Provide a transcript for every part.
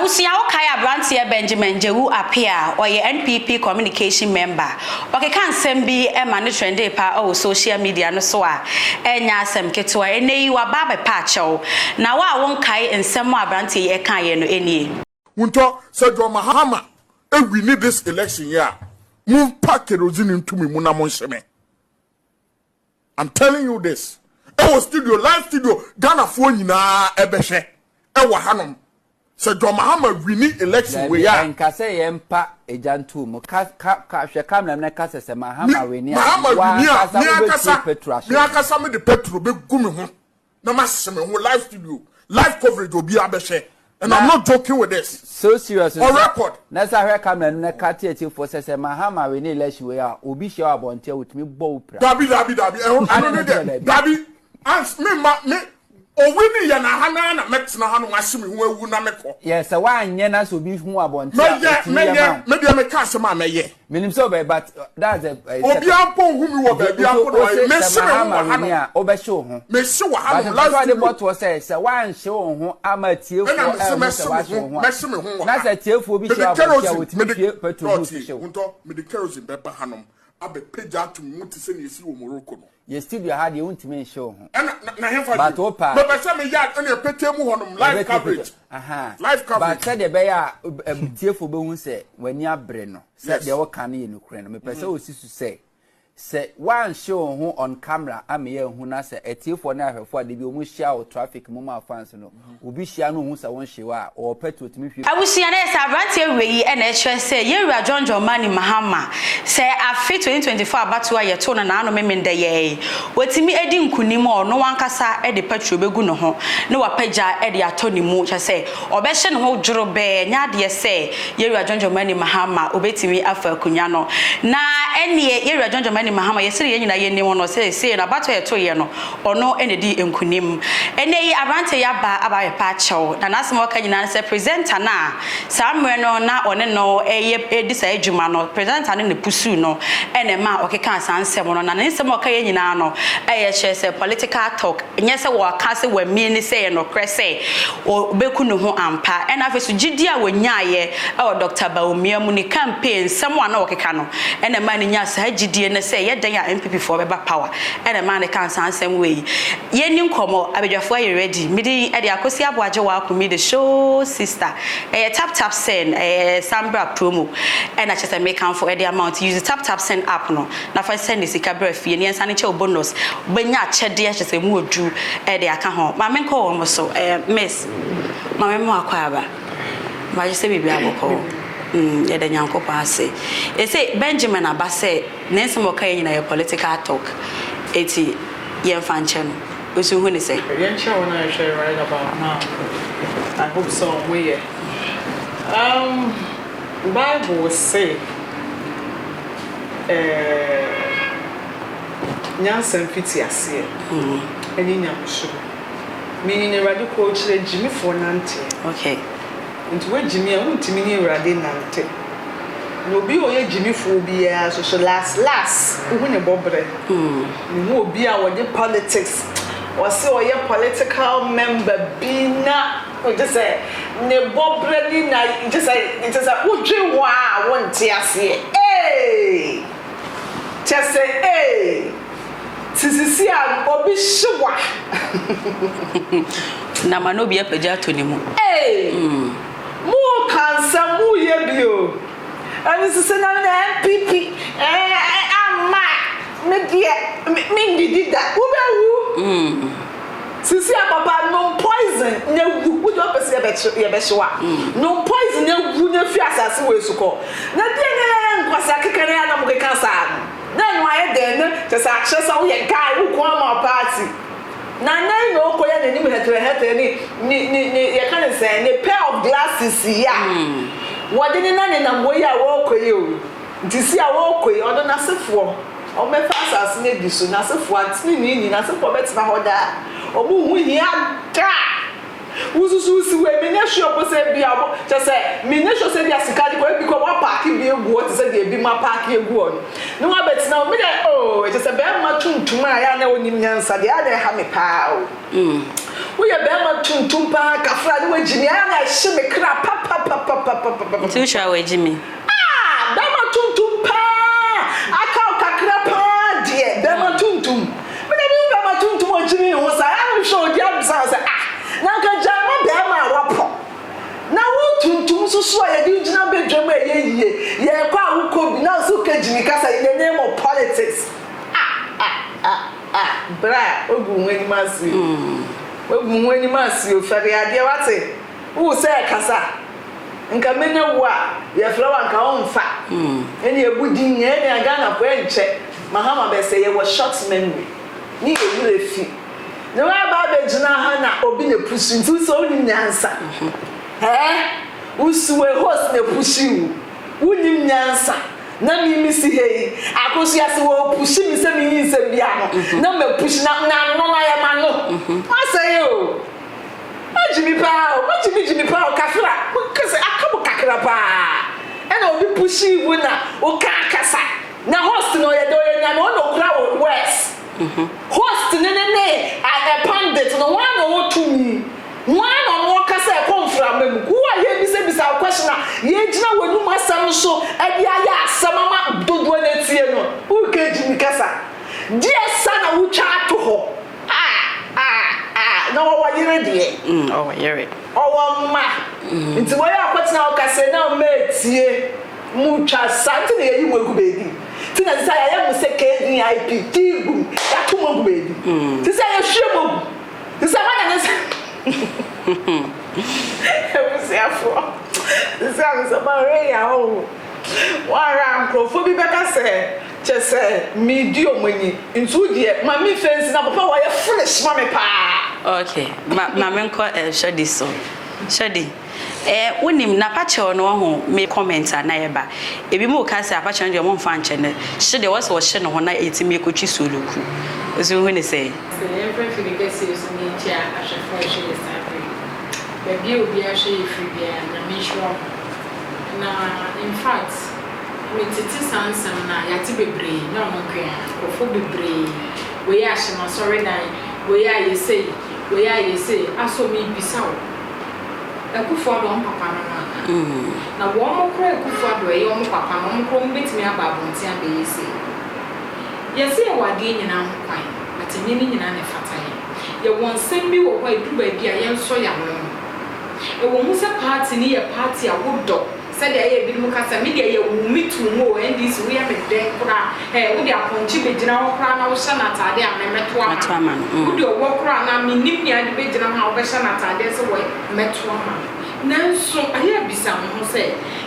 Abusua, wokae aberanteɛ Benjamin Gyewu Appiah a ɔyɛ NPP communication member? Ɔkeka nsɛm bi ma no trendee paa wɔ social media no so a ɛnyɛ asɛm ketewa. Ɛnnɛ yi waba abɛpa akyɛw. Na wo a wonkae nsɛm a aberanteɛ yi kaeɛ no nie. Wuntɔ sɛ John Mahama ewini this election yi a, mompa kerosene nto me mu na monhye me. I'm telling you this. Ɛwɔ studio, live studio, Ghanafoɔ nyinaa ɛbɛhwɛ ɛwɔ hanom. Sɛ John Mahama wini election wei a. Dabi, ɛnka sɛ yɛn mpa egya nto mu. Ka, ka, ka, hwɛ camera mu na ka sɛ sɛ Mahama wini a, Mahama wini a, w'ankasa me wobɛhwie ankasa, petrol ahyɛ me wo ho. ankasa mede petrol bɛgu me ho na mahye me ho live studio, live coverage obiara bɛhwɛ. And I'm Na not joking with this. so serious On sɛ, record. na sa hwɛ camera no na ka te atiefoɔ sɛ sɛ Mahama wini election wei a, obi hyia wo abɔnten a otumi bɔ wo pira. Dabi, dabi, dabi, ɛho, ɛno Adɛn ne na ɛte sɛ deɛ, dabi? dabi, ans, me ma, me, owi ne yɛ na ha naa na mɛtena ha no mahye me ho awu na mekɔ. Yɛ sɛ woanyɛ na sɛ obi hu wo abɔnten a, Mɛyɛ, otumi yɛ ma mɛyɛ, wo. me deɛ meka asɛm a mɛyɛ. Menim sɛ wobɛyɛ, but that's a second. Obiara mpo nhu me wɔ baabi a mpo na wayɛ. Wose sɛ Mehye me ho Mahama wɔ wini hanom. a, wobɛhye wo ho. Mehye wɔ But hanom, mpɛ live sɛ ɔde studio. bɔtoɔ sɛ sɛ woanhye wo ho ama atiefoɔ Ɛna mese anhu sɛ mɛhye me woahye ho, wo ho a, mɛhye me ho wɔ na ha. sɛ atiefoɔ bi Mede hyia wo abɔnten a, kerosene, wɔtumi mede, hwie petrol gu wo so ɔtie, hye wo. Wontɔ, mede kerosene bɛba hanom abɛpagya ato me mu te sɛ nea ɛsi wɔ Morocco no. Yɛ studio ha deɛ wontumi nhye wo ho. Ɛna, na, na hefa But deɛ? wo paa. Mepɛ sɛ meyɛ a, ɛna ɛpɛtɛ mu hɔnom, live Yɛbɛtumi coverage. pɛtɛ, aha. Live But coverage. sɛdeɛ ɛbɛyɛ a atiefoɔ bɛhu sɛ w'ani abere no, sɛ deɛ woka no yɛ nokorɛ no, mepɛ sɛ wosi so sɛ, sɛ woanhye wo ho on camera ama yɛanhu na sɛ atiefoɔ ne ahwɛfoɔ a da bi wɔn hyia wo traffic mu ma fans no, obi hyia no ohu sɛ wonhye wo a, ɔwɔ petrol tumi hwie. Abusua no yɛ sɛ abranteɛ wei na ɛkyerɛ sɛ yɛwura John Dramani Mahama sɛ afe 2024 abatoɔ a yɛtoo no naano Memenda yi ara yi watumi adi nkunim a ɔno ankasa de petrol bɛgu ne ho na wapagya de atɔ ne mu kyerɛ sɛ ɔbɛhyɛ ne ho dworobɛɛ nyɛ adeɛ sɛ Yɛwura John Dramani Mahama ɔbɛtumi afa akonwa no na ɛneɛ Yɛwura John Dramani Mahama yɛsɛ yɛn nyinaa yɛnim no sɛ sei no abatoɔ a yɛtoeɛ no ɔno na ɛdii nkunim. Ɛnnɛ yi aberanteɛ yi aba aba abɛpa akyɛw na n'asɛm a ɔka nyinaa ne sɛ presenter no a saa mmerɛ no na ɔne no reyɛ redi saa adwuma no, presenter no na ɛpusuu no na ɛmaa ɔkekaa saa nsɛm no na ne nsɛm a ɔkaeɛ nyinaa no ɛyɛ kyerɛ sɛ political talk nyɛ sɛ wɔka sɛ wamie ne sɛ ɛyɛ nokorɛ sɛ ɔbɛku ne ho ampa. Ɛna afei nso gyidie a wɔnyaeɛ wɔ Doctor Bawumia mu ne campaign nsɛm a na ɔkeka no na ɛmaa no nyaa saa gyidie no sɛ ɛyɛ dɛn a NPP foɔ bɛba power ɛna ɛmaa no kaa saa nsɛm wei. Yɛnni nkɔmmɔ, abadwafoɔ ayɛ ready. Me din de Akosi Aboagye Waako the show sister. Ɛyɛ tap tap send, ɛyɛ Sambra promo ɛna kyerɛ sɛ mekamfo ɛde ama wo nti use tap tap send app no na fa send sika bra fie na yɛnsane nkyɛ wo bonus. Wobɛnya akyɛdeɛ kyerɛ sɛ ɛmu ɔduru ɛde aka ho. Ma menkɔ wɔn so, ɛɛ Miss, ma me mmoa akwaaba. Magye sɛ biribiara bɔkɔɔ. Mm, yɛda Nyankopɔn ase. Ese Benjamin aba sɛ ne nsɛm a ɔkaeɛ nyinaa yɛ political talk, enti yɛmfa nkyɛ no. Wo nso hu ne sɛn? Yɛnkyɛ wɔn a yɛhwɛ right about now. I hope sɛ wɔn yɛ. Um, Bible se, eh, nyansa mfitiaseɛ ɛne nyamesuro. Meaning Awurade kɔ kyerɛ gyimifoɔ nanteɛ. Okay. Nti woagyimi a wontumi ne Awurade nnante. Na obi a ɔyɛ gyimifoɔ biara nso so last last wohu ne bɔberɛ. Mehu obi a ɔde politics, ɔse ɔyɛ political member bi na gye sɛ ne bɔberɛ ne na gye sɛ kyɛ sɛ wodwen ho a wonte aseɛ ee! Kyɛ sɛ ee! Te sisi a obi hye wo a. Na ma na obi apagya ato ne mu. Ei! Mo ka nsɛm mo yɛ bi o. Ɛno nso sɛ na na NPP ɛɛ amma a me deɛ me ndidi da. Wo bɛ wu. Sisi a papa nom poison na wu. Wo deɛ wopɛ sɛ yɛbɛkye yɛbɛhye wo a. Nom poison na wu na firi asase wei so kɔ. Na deɛ na nkwasea keka na na mo keka saa no. Na ɛno ayɛ dɛn na kyerɛ sɛ akyerɛ sɛ woyɛ guy wo ko ama wo party. Na nan na ɔkɔyɛ n'anim hɛtrɛhɛtrɛ ne ne ne ne yɛka ne sɛn ne pair of glasses yi a wɔde ne na nenam hɔ yi a wɔrekɔ yi o. Nti si a wɔrekɔ yi ɔno n'asefoɔ wɔbɛfa asase no adi so n'asefoɔ ateneneeni n'asefoɔ bɛtena hɔ daa wɔn ho hia da. Wosusuw si wei, menyɛ sure mpo sɛ ebia ɔmo, kyerɛ sɛ, menyɛ sure sɛ ebia sika de kɔ, ebi kɔ wɔapaake bi agu hɔ te sɛ deɛ ebinom apaake agu hɔ no, na wɔabɛtena hɔ. Me deɛ, oh, kyerɛ sɛ bɛrima tuntum a ɛyɛ a na ɔnnim nyansa deɛ, ɛyɛ a na ɛha me paa o. Woyɛ bɛrima tuntum paa, kafra, ne woagyi me, ɛyɛ a na ɛhye me kra papapapa. papapapapapa. Nti wohyira wɔ agyi mi. Ah! Bɛrima tuntum paa aka wo kakra paa deɛ bɛrima tuntum. Me na mehu bɛrima tuntum a ɔgyimi ne ho saa ɛna mehwɛ ɔdi abisa wo sɛ ah na nka gyae ma bɛrima a wapɔ na wo tuntum nso so a yɛde wo gyina badwam a ɛyɛ yie yɛkɔ a wokɔ bi na nso woka gyimi kasa in the name of politics ah ah ah ah bra woagu wo ho anim ase o woagu wo ho anim ase o fɛre adeɛ wate Wo sɛ kasa nka me ne wo a yɛfrɛ wo a nka wo nfa ɛne ɛbu din yɛn nea Ghana foɔ ɛnkyɛ Mahama bɛ sɛ yɛwɔ short memory ne yɛ werɛ fi ne waba abɛgyina ha na obi na pusu nti wo sɛ wo nim nyansa ɛɛ wo si wɔ host na pusu wo wo nim nyansa na me me si ha yi akosua se wɔ pusu me sɛ me yi nsɛm bi ano na ma pusu na na no na yɛ ma no wasɛe o. Moagye me paa o, moagye me gye me paa o, kakra, moka sɛ aka mo kakra paa, ɛna obi pushii wo na wokaa kasa, na host no ɔyɛ dɛ ɔyɛ nyame, ɔno na okura wo words, host no ne ne a pundit no, hwan na ɔwɔ tumi, hwan na ɔno ɔkasa ɛkɔ mframa mu, wo a yɛrebisabisa wo question a yɛgyina w'anum asɛm so de ayɛ asɛm ama dodoɔ no atie no, woreka gye me kasa, deɛ sa na wotwa ato hɔ. Ah ah ah na ɔwɔ yere deɛ. Mm ɔwɔ yere. Ɔwɔ mma. Nti wei akɔtena hɔ kasa yi na mma etie mo twa saa nti na yɛyi mo agu baabi nti na sisa yɛayɛ mo sɛ KVIP tiigum yɛato mo agu baabi sisa yɛhwie mo agu sisa hɔ na ne nsa abusuafoɔ sisa mesɛ mahwɛ yi a ɔho wɔahwɛ a nkurɔfoɔ bi bɛka sɛ Kyerɛ sɛ medi ɔmo ani. Nti wo deɛ ma me fɛnsi na papa wayɛ foolish ma me paa. Ok ma ma me nkɔ eh Shordy so Shordy eh wo nim napakyɛw no wahu me comment a na ɛba ebi mo ka sɛ apakyɛw no deɛ ɔmo nfa nkyɛ no hye deɛ wɔsɛ ɔhye ne ho na yɛtumi ɛkɔtwi suoloku wo so wohu ne sɛn. Sɛ yɛmfa mfidi kɛseɛ so na yɛnkyia ahwɛfoɔ a ɛhwɛ yɛ saa berɛ yi. Baabi a obiara hwɛ yɛ firi biara, Nyame nhyira mo. Na in fact, Me tete saa nsɛm no a, yɛate bebree, nyɛ ɔno nko ara, nkurɔfoɔ bebree, wei ahye m'asɔredan, wei ayɛ sei, wei ayɛ sei, asɔ merebisa wo, Akuffo Addo wɔn papa no no anaa? Na wɔn koraa Akuffo Addo ɛyɛ wɔn papa no, wɔn koraa wɔn bɛtumi aba abɔnten abɛyɛ sei? Yɛse yɛwɔ adeɛ nyinaa ho kwan, but ɛnyɛ ne nyinaa na ɛfata yɛn. Yɛwɔ nsɛm bi wɔ hɔ a ɛduru baabi a yɛnsɔ yɛn ano. Ɛwɔ mu sɛ party no yɛ party a wodɔ, Sɛdeɛ ɛyɛ ebinom ka sɛ, me deɛ yɛwoo me too mu o, NDC woyɛ me dɛn koraa eh, wode apɔnkye bɛgyina hɔ koraa na wohyɛ no ataadeɛ a me mɛto ama no, wode ɔwɔ koraa anaa mennim nea wode bɛgyina hɔ a wobɛhyɛ no ataadeɛ sɛ wɔ mɛto ama no. Nanso ɛyɛ a bisa wo ho sɛ,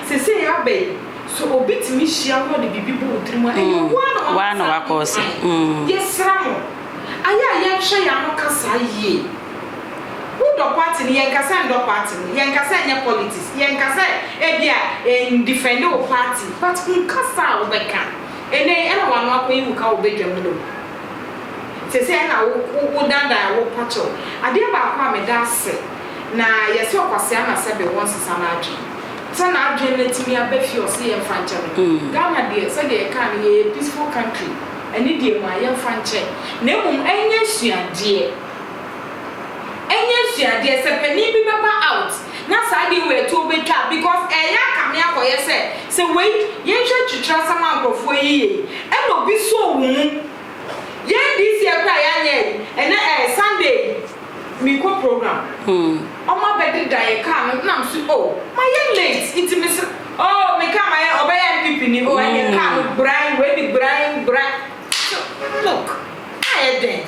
seesei aba yi, sɛ obi tumi hyia wo na ɔde biribi bɔ wo tirim a, ɛyɛ wo ara na woakɔsa ho kwan. Yɛsrɛ mo, ayɛ a yɛnhwɛ yɛn ano kasa yie. Wo dɔ party no, yɛnka sɛ ndɔ party no, yɛnka sɛ ɛnyɛ politics, yɛnka sɛ ebia ndefend wo party but hu kasa a wobɛka. Ɛnɛ yi ɛna w'ano akɔyi wo ka wɔ badwa mu no. Seesei ɛna wo wo wo dandan a wopa kyɛw. Adeɛ baako a meda ase na yɛse ɔkwasea na sɛbe wɔnsesa n'adwene. Sɛ n'adwene no atumi aba fie a ɔse yɛmfa nkyɛ no. Ghana deɛ sɛdeɛ yɛkaa no yɛyɛ peaceful country, ɛne deɛ mu a yɛmfa nkyɛ na mmom ɛnyɛ asuadeɛ. Ɛnyɛ nsuadeɛ sɛ panin bi bɛba out na saa adeɛ wei ɛtoɔ bɛtwa a because ɛyɛ akame akɔyɛ sɛ sɛ wei yɛnhwɛ twitwerɛ asɛm a nkorɔfoɔ yi yɛ yi ɛna obi sɔɔ wo mu yɛn this year koraa yɛanyɛ ayi ɛnɛ ɛɛ Sunday yi mekɔ program ɔmo abɛdeda yɛ car no na mese oh mayɛ late nti mese oh me car mayɛ ɔbɛyɛ NPP ni oh ɛneɛ car no bran wei de bran bran so look ayɛ dɛn.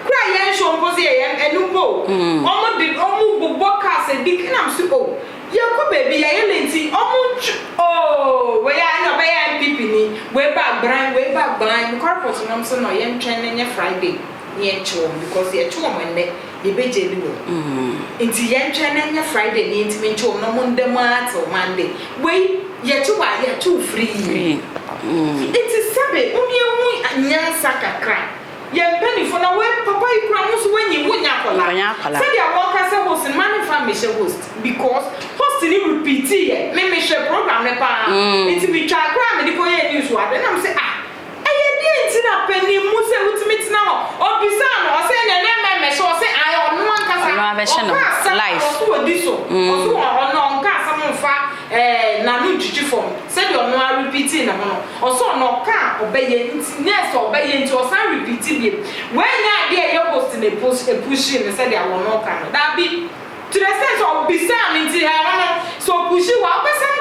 Kura yɛn show mpo sɛ yɛyɛ ɛno mpo o ɔmo de ɔmo bobɔ cars adi ɛna me se oh yɛkɔ baabi yɛyɛ late nti ɔmo ntwe oh wei a ɛna ɔbɛyɛ NPP ni wei ba gbran wei ba gbran mekɔ report no ɔmo se no yɛntwɛn na ɛnyɛ Friday na yɛnkye wɔn because yɛkye wɔn ɛnnɛ yɛbɛ jaili wɔn nti yɛntwɛn na ɛnyɛ Friday na yɛntumi nkye wɔn na ɔmo nda mu ara till Monday wei yɛkye wo a yɛakye wo free nti sɛbe mom yɛnhu nyansa kakra. Yɛn mpaninfoɔ na wei papa yi koraa wo nso wanyin wo nyɛ akwadaa Ɔnyɛ akwadaa. sɛdeɛ wɔka sɛ host no ma no nfa mmehyɛ host because host no repeat yɛ me me hwɛ program no paa nti me twaa koraa mede kɔ yɛɛ news wɔ ade na me se ah ɛyɛ deɛn nti na panin mu sɛ wotumi tena hɔ ɔbisaa no ɔse ɛneɛ na ɛmɛ mmɛhyɛ ɔse ae ɔno ankasa Ɔno abɛhyɛ no ɔka asɛm a life. ɔse ɔdi so ɔse ɔno ɔnka asɛm mfa. fam sɛdeɛ ɔno ara repeatii ne ho no, ɔse ɔno ɔka a ɔbɛyɛ nti nurse a ɔbɛyɛ nti ɔsan repeati biom. Wei nyɛ adeɛ a ɛyɛ host na ɛpushii no sɛdeɛ ɔno ka no, daabi. To the extent sɛ ɔbisaa me nti ɛhɔ no sɛ ɔpushii wo a wobɛsan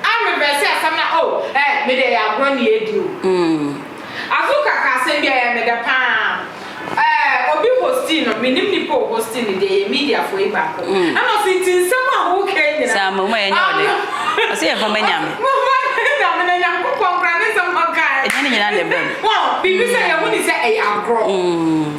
a reverse asɛm no a oh eh me deɛ ɛyɛ agorɔ na yɛredi o. Azuka ka asɛm bi a ɛyɛ me dɛ paa. Eh obi hostii no, mennim nipa a ɔhostii no deɛ, ɛyɛ mediafoɔ yi baako. Ɛna ɔse nti nsɛm a woka yi nyinaa. Sɛ ama mu a ɛnyɛ ɔdɛ. Ɔse yɛmfa ma Nyame. Momfa ma Nyame na Nyankopɔn koraa ne nsɛm a ɔkaeɛ. Ɛnyɛ ne nyinaa na ɛba mu. Wahu, biribi sɛ yɛhu ne sɛ ɛyɛ agorɔ.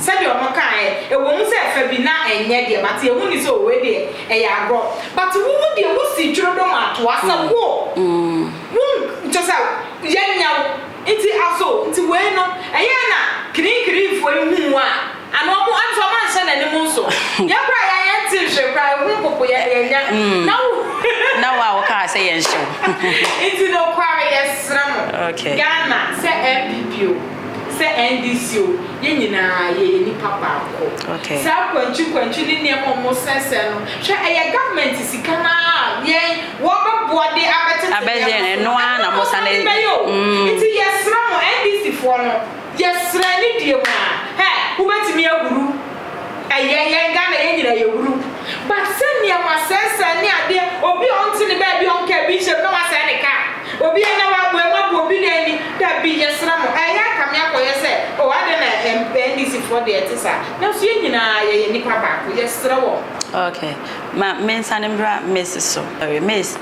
Sɛdeɛ ɔno kaeɛ, ɛwɔ mu sɛ ɛfa bi na ɛnyɛ deɛ but yɛhu ne sɛ oh wei deɛ ɛyɛ agorɔ. But wo wo deɛ wosi twerɛdɔm atoa sɛ wo, wo kyerɛ sɛ yɛnyɛ wo. Nti aso nti wei no ɛyɛɛ na kirikirifoɔ yi hu wo a ana ɔmo ɛm sɛ ɔmo anhyɛ n'anim nso yɛ koraa yɛ a yɛnte hwee koraa ehu mpopo yɛ yɛnya na wo Na wo a wo kaa sɛ yɛnhye wo. Nti nokware yɛsrɛ mo Okay. Ghana sɛ NPP o sɛ NDC o yɛ nyinaa yɛyɛ nipa baako Okay. saa kwankyi kwankyi ne nneɛma ɔmo sɛsɛɛ no hwɛ ɛyɛ government sika no ara a yɛn Wɔbɛboa de abɛtete Abɛyɛ nneɛma so ɛno no, ara na ɛno na mosan wɔsan de bɛyɛ o. Nti yɛsrɛ mo NDC foɔ no, yɛsrɛ ne die mu a, hɛ, wobɛtumi ahuru, ɛyɛ, yɛn Ghana yɛn nyinaa yɛhuru, but sɛ nneɛma sɛesɛe ne adeɛ, obi a ɔnte ne baabi a ɔnkaa bi nhyɛ mu na wasɛe ne car, obi a na waboa mu abu obi nan ani, dabi, yɛsrɛ mo, ɛyɛ akame akɔyɛ sɛ, oh adɛn na NDC foɔ deɛ ɛte saa, nanso yɛn nyinaa yɛyɛ nnipa baako, yɛsrɛ wɔn. Okay. Ma mensane mbra Miss so. Sorry Miss,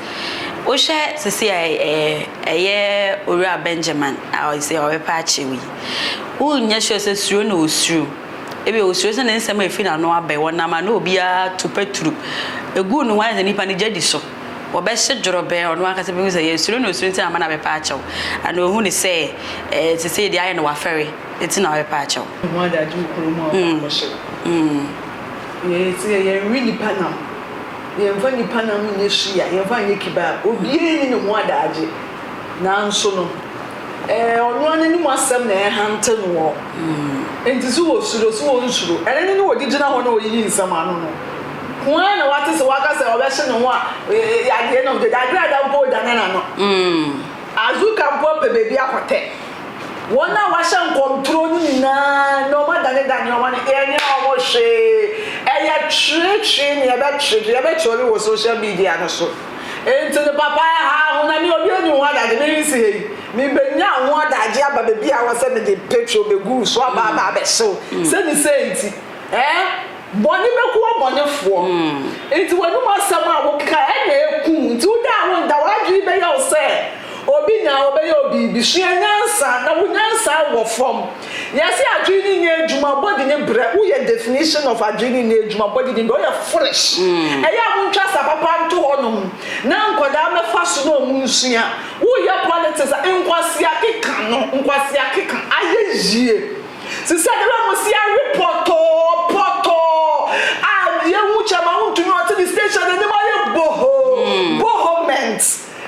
wohwɛ sisi a ɛyɛ Owura Benjamin a ɔsɛ ɔbɛpɛ akyɛ wo yi, wonyɛ sure sɛ suro na osuro. Ebia osuro sɛ ne nsɛm a efi n'ano aba yi, wɔnam a na obiara to paturu egu ne ho ayɛ sɛ nipa no gya di so. Wɔbɛhye dworobɛɛ, ɔno ankasa behu sɛ yɛ suro na osuro nti na ama no abɛpɛ akyɛ wo. Anaa ohu no sɛ ɛɛ sesei deɛ ayɛ no wafɛre nti na ɔbɛpɛ akyɛ wo. Ho adagye wo kunu mu a ɔkɔ akɔhye wo. Yɛn se yɛnwe nnipa nam, yɛnfa nnipa nam nyɛ suya, yɛnfa nyɛ kebab, obiara nni ne ho adaagye. Nanso no, ɛɛ ɔno ara n'anim asɛm na ɛhante noɔ. Enti so wɔsuro, so wɔnsuro? Ɛno ne ne wɔde gyina hɔ na wɔyiyi nsɛm ano no. Hwan na wate sɛ waka sɛ ɔbɛhye ne ho a, at the end of the day, Agrada mpo redane n'ano. Azuka mpo apɛ baabi akɔtɛ. Wɔn a wɔahyɛ nkɔmtorɔ no nyinaa, na wɔadanedane wɔn ano, yɛnyɛ wɔn hwee. Ɛyɛ tweetwee na yɛbɛtweetwee, yɛbɛkyerɛ wɔ social media no so. Enti no papa ɛha ho na me obi ani ho adagye, me nsi ha yi, mebɛnya ho adagye aba baabi a wɔ sɛ mede petrol bɛgu wo so aba aba abɛhyew. Sɛ ne sɛ nti, eh? Bɔne bɛku ɔbɔnefoɔ. Nti w'anom asɛm a wokeka ɛna ɛku wo. Nti woda a wonda, w'adwene bɛyɛ wo sɛ obi nya a ɔbɛyɛ wo biribi. Sua nyansa na wo nyansa wɔ fam. Yɛse adwene no nyɛ adwuma, body no brɛ. Woyɛ definition of adwene no nyɛ adwuma, body no brɛ. Woyɛ foolish. Ɛyɛ a montwa sa papa nto hɔnom na nkwadaa mmɛfa so na wɔn nsua. Woyɛ politics a, nkwasea keka no, nkwasea keka ayɛ yie. Te sɛ bere a wɔsi awe pɔtɔɔ pɔtɔɔ a yɛhu kyɛ ma wontumi ɔte ne station anim ayɛ bohoo bohomɛnt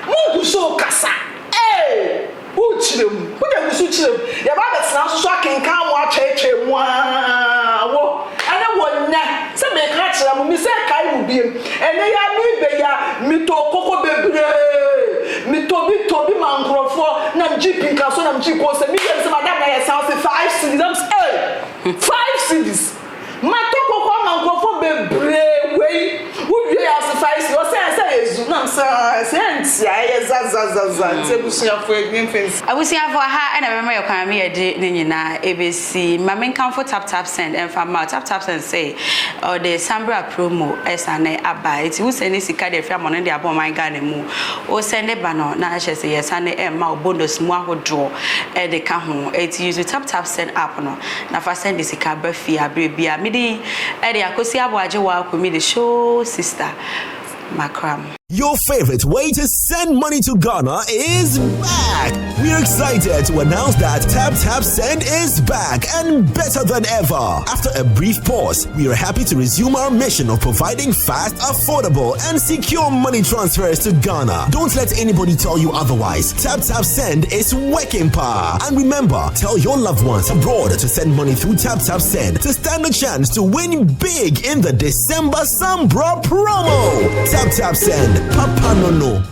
mongu so kasa ee wokyerɛ mu wode gu so kyerɛ mu yɛba abɛtena nso so akenkan mo atwɛɛtwɛɛ mu aa wo ɛne wɔ nnɛ sɛ meka akyerɛ mo me sɛ kae mo biem ɛnɛ yi a mebɛ yi a metɔ koko bebree metɔ bi tɔ bi ma nkurɔfoɔ na megye pinka so na megye kose me yam sɛ madam na yɛ san se five cedis am sɛ ee five cedis matɔ koko ama nkurɔfoɔ bebree wei wowie yɛ ase five cedis ɔsɛ ɛsɛ yɛ zu nam sɛ ɛsɛ ɛntia ɛyɛ zazazaza nti abusuafoɔ ɛnyɛ mfɛnsi. Abusuafoɔ ha na bɛma yɛ kwan ma yɛde ne nyinaa ɛbɛsi. Ma menkamfo Tap Tap Send ɛmfa mma wo. Tap Tap Send se ɔde Sambra promo ɛsane aba. Enti wo sɛnde sika de afiri amɔne de aba ɔman Ghana mu. Wo sɛnde ba no na kyerɛ sɛ yɛsane ɛma wo bonus mu ahodoɔ ɛde ka ho. Enti use Tap Tap Send app no na fa sɛnde sika ba fie aberɛ biara. Me din ɛde Akosi Aboagye Waako, me de show sister Makram. Your favorite way to send money to Ghana is back. We're excited to announce that Tap Tap Send is back and better than ever. After a brief pause, we are happy to resume our mission of providing fast, affordable, and secure money transfers to Ghana. Don't let anybody tell you otherwise. Tap Tap Send is working power. And remember, tell your loved ones abroad to send money through Tap Tap Send to stand a chance to win big in the December Sambra promo. Tap Tap Send. Papa no no.